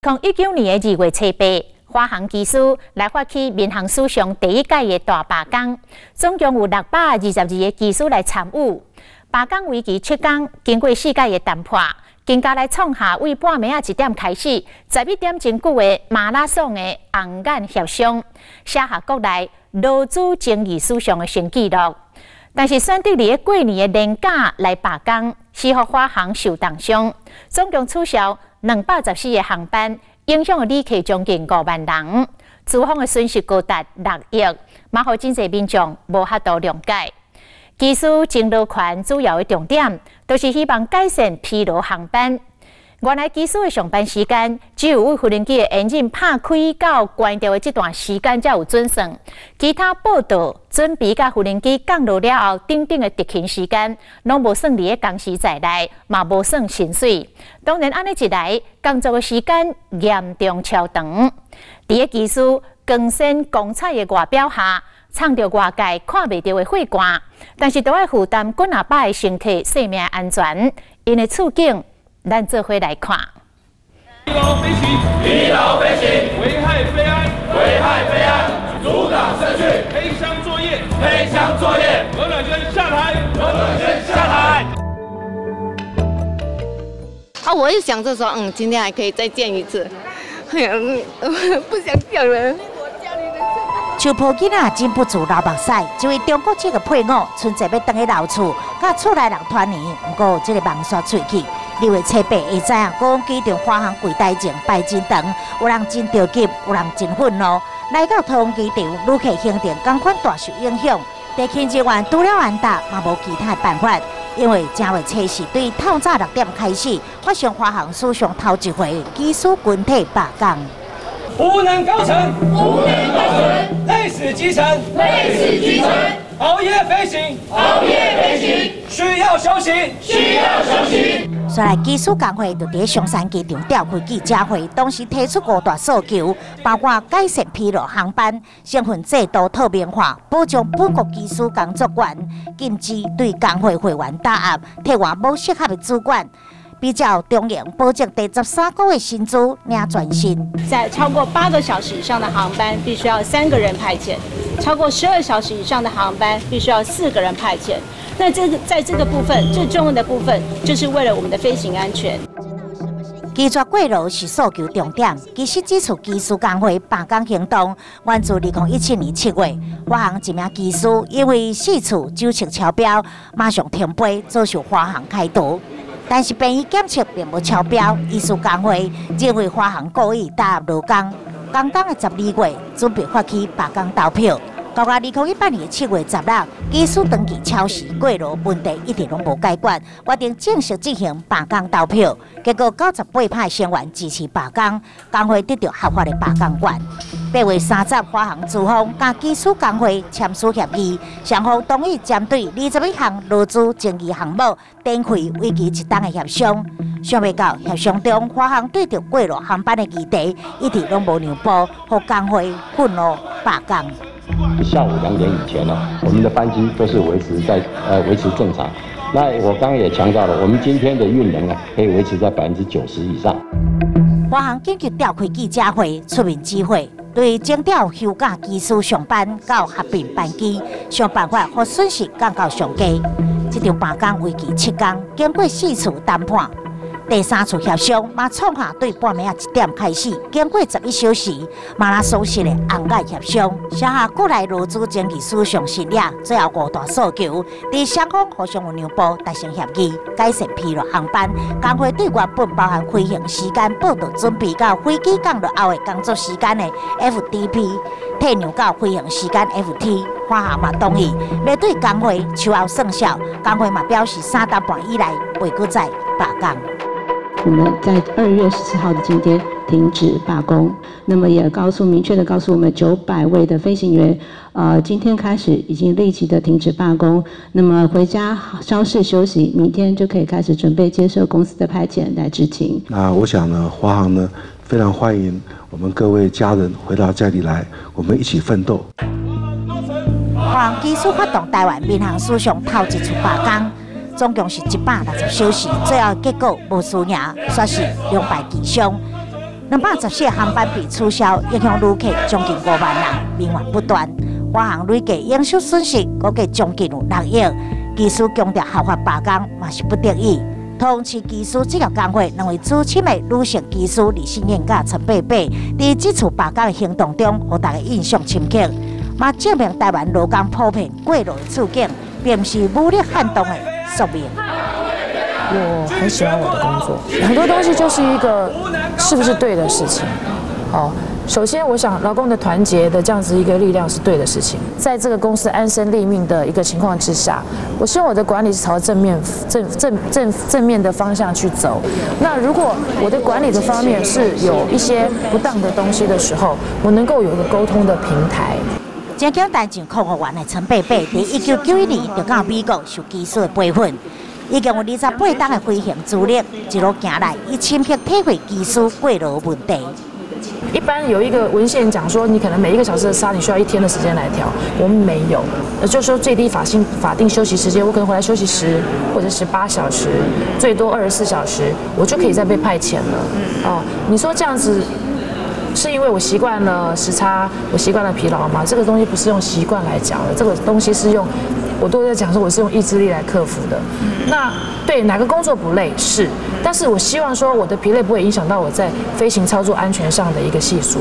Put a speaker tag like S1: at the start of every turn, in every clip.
S1: 2019年的2月初八，華航機師來發起民航史上第一屆的大罷工，總共有622個機師來參與。罷工為期7工，經過四屆的談判，更加來創下為半暝仔1點開始，11點鐘久的馬拉松的紅眼協商，寫下國內勞資爭議史上的新紀錄。但是選擇佇咧過年的連假來罷工，使予華航受重傷，總共取消214個航班，影響的旅客將近5萬人，資方的損失高達6億，嘛予真濟民眾無法度諒解。機師爭勞權主要的重點，就是希望改善疲勞航班。原來機師的上班時間，只有為飛行機的引擎拍開到關掉的這段時間才有準算，其他報到、準備佮飛行機降落了後等等的特勤時間，攏無算佇咧工時在內，嘛無算薪水。當然，按呢一來，工作的時間嚴重超長。佇咧機師光鮮光彩的外表下，藏著外界看袂著的血汗，但是都愛負擔幾若百个乘客性命安全，𪜶的處境，咱做伙來看。
S2: 疲勞飛行，疲勞飛行，危害飛安，危害飛安，阻擋視訊，黑箱作業，黑箱作業，何乃娟下台，何乃娟下台。
S3: 啊，我就想着說，今天還可以再見一次，哎呀，不想講了。
S4: 手抱囡仔忍不住流目屎，這位中國籍的配偶春節欲轉去老厝，佮厝內人團圓，毋過這个夢煞碎去。2月初八下知影，講機場華航櫃台前排真長，有人真著急，有人真憤怒。來到桃園機場，旅客行程仝款大受影響。地勤人員除了按搭，嘛無其他的辦法，因為正月初四對透早6點開始，發生華航史上頭一回機師群體罷工。
S2: 無能高層，無能高層，累死基層，累死基層，熬夜飛行，熬夜飛行，需要休息，需要休息。
S4: 所來機師工會就佇松山機場召開記者會，當時提出五大訴求，包括改善疲勞航班、身份制度透明化、保障本國機師工作權、禁止對工會會員打壓、替換無適合的主管。比較中營保證第13個月薪資領全薪。
S5: 在超過8個小時以上的航班，必須要三個人派遣；超過12小時以上的航班，必須要四個人派遣。那這個在這個部分最重要的部分，就是為了我們的飛行安全。
S4: 拒絕過勞是訴求重點。其實這次機師工會罷工行動，源自2017年7月，華航一名機師因為四次酒測超標，馬上停飛，遭受華航開除。但是病院檢測並無超標，醫師工會認為華航故意打壓勞工。剛剛的12月準備發起罷工投票，到2018年7月16，機師長期超時過勞問題一直攏無解決，決定正式進行罷工投票。結果98%成員支持罷工，工會得著合法的罷工權。8月30，華航資方佮機師工會簽署協議，雙方同意針對21項勞資爭議項目展開為期一冬的協商。想袂到協商中，華航對著過勞航班的議題一直攏無讓步，予工會憤怒罷工。
S6: 下午2點以前呢，我們的班機都是維持正常。那我剛剛也強調了，我們今天的運能呢，可以維持在90%以上。
S4: 華航緊急召開記者會，出面指揮，對徵調休假機師上班到合併班機，想辦法予損失降到上低。這場罷工為期7工，經過四次談判。第三次協商嘛，創下對半暝仔1點開始，經過11小時馬拉松式的紅眼協商，寫下國內勞資爭議史上新頁。最後五大訴求，佇雙方互相有讓步，達成協議，改善疲勞航班。工會對原本包含飛行時間報到準備到飛機降落後的工作時間的 FDP，退讓到飛行時間 FT。華航嘛同意，欲對工會秋後算數。工會嘛表示3冬半以來袂閣再罷工。
S7: 我們在2月14號的今天停止罷工，那麼也明確的告訴我們900位的飛行員，今天開始已經立即的停止罷工，那麼回家稍事休息，明天就可以開始準備接受公司的派遣來執勤。
S8: 那我想呢，華航呢非常歡迎我們各位家人回到家裡來，我們一起奮鬥。
S4: 華航機師發動台灣民航史上頭一次罷工。總共是160小時，最後結果無輸贏，煞是兩敗俱傷。214航班被取消，影響旅客將近5萬人，民怨不斷。華航累計營收損失估計將近有6億。機師強調合法罷工嘛是不得已。桃園市機師職業工會兩位資深的女性機師李新燕佮陳貝貝，佇這次罷工的行動中，予大家印象深刻，嘛證明台灣勞工普遍過勞的處境，並毋是武力撼動的宿命。
S9: 我很喜歡我的工作，很多東西就是一個是不是對的事情。哦，首先我想勞工的團結的這樣子一個力量是對的事情，在這個公司安身立命的一個情況之下，我希望我的管理是朝正面正正正正面的方向去走。那如果我的管理的方面是有一些不當的東西的時候，我能夠有一個溝通的平台。
S4: 曾經擔任空服員的陳貝貝，佇1991年就到美國受機師的培訓，已經有28冬的飛行資歷，一路行來，伊深刻體會機師過勞問題。
S9: 一般有一個文獻講說，你可能每一個小時的差，你需要一天的時間來調。我們沒有，就是說最低法定休息時間，我可能回來休息10或者18小時，最多24小時，我就可以再被派遣了。哦，你說這樣子，是因為我習慣了時差，我習慣了疲勞嗎？這個東西不是用習慣來講的，這個東西是用，我都在講說我是用意志力來克服的。那對哪個工作不累是，但是我希望說我的疲累不會影響到我在飛行操作安全上的一個係數。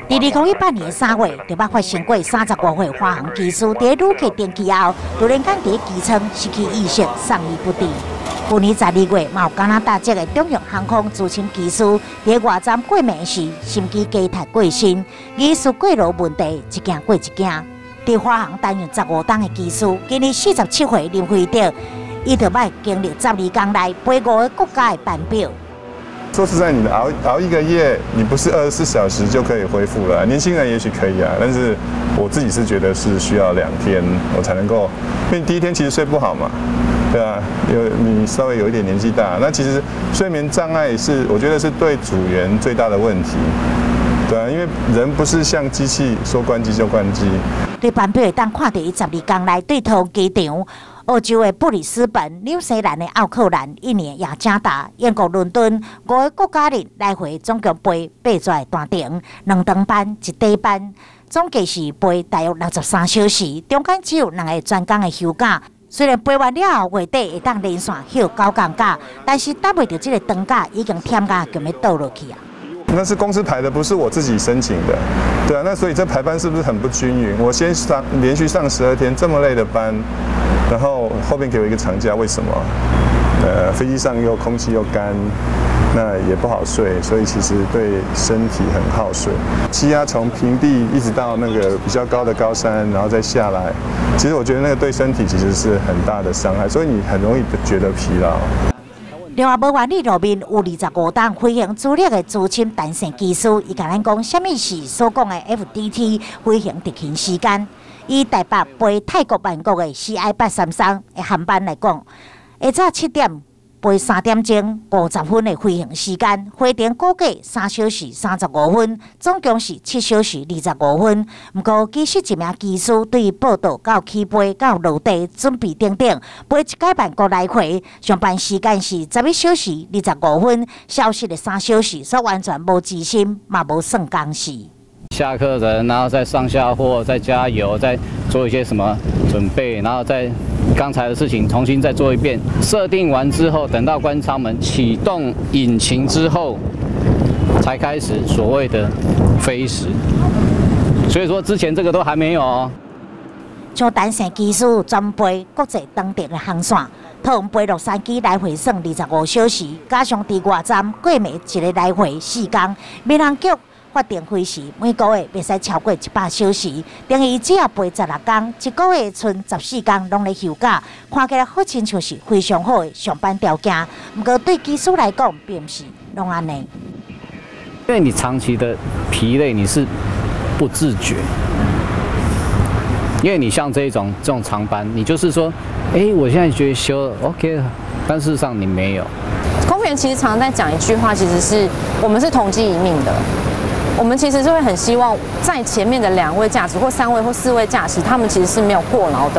S4: 佇2018年3月，就捌發生過35歲華航機師佇旅客登機後，突然間佇機艙失去意識，送醫不治。去年12月，嘛有加拿大籍的長榮航空資深機師佇外站過暝時，心肌梗塞過身，機師過勞問題一件過一件。佇華航擔任15冬的機師，今年47歲林輝德，伊就欲經歷12工內飛五个國家的班表。
S10: 說實在，你熬熬一個夜，你不是24小時就可以恢復了。年輕人也許可以啊，但是我自己是覺得是需要2天，我才能夠。因為第一天其實睡不好嘛，對啊，有你稍微有一點年紀大，那其實睡眠障礙是我覺得是對組員最大的問題。對啊，因為人不是像機器說關機就關機。
S4: 對班表會當看著伊12工內對桃園機場、澳洲的布里斯本、紐西蘭的奧克蘭、印尼雅加達、英國倫敦五个國家裡來回總共飛八轉單程，兩長班一短班，總計是飛大約63小時，中間只有兩个專工的休假。雖然飛完了後月底會當連線休九工假，但是等袂著這个長假已經忝甲強欲倒落去啊！
S10: 那是公司排的，不是我自己申請的，對啊，那所以這排班是不是很不均勻？我先上連續上12天這麼累的班，然後後面給我一個長假，為什麼？飛機上又空氣又乾，那也不好睡，所以其實對身體很耗損。氣壓從平地一直到那個比較高的高山，然後再下來，其實我覺得那個對身體其實是很大的傷害，所以你很容易覺得疲勞。
S4: 另外，無願意露面有25冬飛行資歷的資深單線機師，伊共咱講，啥物是所講的 FDT 飛行特勤時間？以台北飛泰國曼谷的 CI 833的航班來講，下早7點飛3點鐘50分的飛行時間，回程估計3小時35分，總共是7小時25分。毋過，其實一名機師對報到到起飛到落地準備等等，飛一擺曼谷來回，上班時間是11小時25分，消失的3小時，所以完全無時薪，嘛無算工時。
S11: 下客人，然後再上下貨，再加油，再做一些什麼準備，然後再剛才的事情重新再做一遍。設定完之後，等到關艙門啟動引擎之後，才開始所謂的飛時。所以說之前這個都還沒有哦。
S4: 像單線機師專飛國際長程的航線，桃園飛洛杉磯來回算25小時，加上佇外站過暝一个來回4工，民航局法定飛時每個月袂使超過100小時，等於只要飛16工，一個月賰14工攏咧休假，看起來好親像是非常好的上班條件。毋過對機師來講，並毋是攏按呢。
S11: 因為你長期的疲累，你是不自覺。因為你像這種長班，你就是說，哎，我現在覺得休了 OK，但事實上你沒有。
S12: 空服員其實常常在講一句話，其實是我們是同機一命的。我們其實就會很希望在前面的兩位駕駛或三位或四位駕駛，他們其實是沒有過勞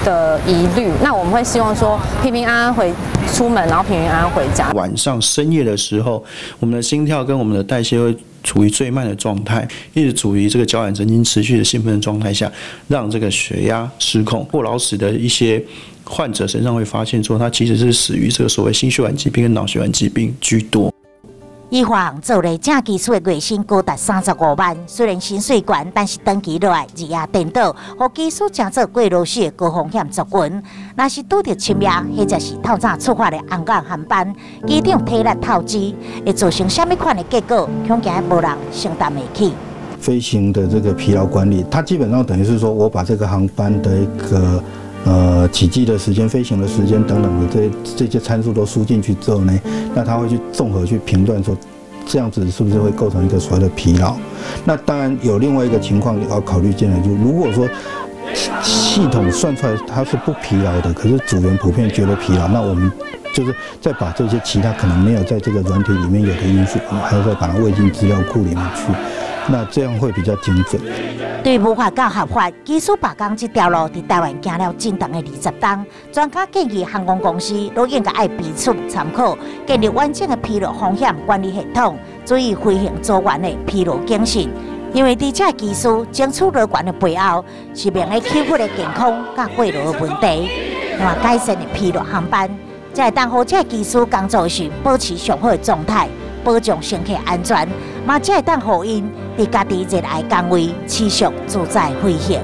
S12: 的疑慮。那我們會希望說平平安安回出門，然後平平安安回家。
S13: 晚上深夜的時候，我們的心跳跟我們的代謝會處於最慢的狀態，一直處於這個交感神經持續的興奮的狀態下，讓這個血壓失控。過勞死的一些患者身上會發現，說他其實是死於這個所謂心血管疾病跟腦血管疾病居多。
S4: 以華航做例，正機師的月薪高達35萬，雖然薪水懸，但是長期落來日夜顛倒，予機師成做過勞死的高風險族群。若是拄著深夜或者是透早出發的航港航班，機長體力透支，會造成啥物款的結果？恐驚無人承擔會起。
S14: 飛行的這個疲勞管理，它基本上等於是說我把這個航班的一個起機的時間、飛行的時間等等的這些參數都輸進去之後呢，那他會去綜合去評斷說，這樣子是不是會構成一個所謂的疲勞？那當然有另外一個情況要考慮進來，就如果說系統算出來它是不疲勞的，可是組員普遍覺得疲勞，那我們就是再把這些其他可能沒有在這個軟體裡面有的因素，我們還要再把它餵進資料庫裡面去，那這樣會比較精準。
S4: 對無法到合法，機師罷工這條路佇台灣行了真長的20冬。專家建議航空公司攏應該愛彼此參考，建立完整的疲勞風險管理系統，注意飛行組員的疲勞警訊。因為佇這機師爭取勞權的背後，是明個起伏的健康佮過勞的問題。那改善的疲勞航班，才會當予這機師工作時保持上好的狀態，保障乘客安全，嘛才會當予𪜶佇家己熱愛崗位持續自在飛行。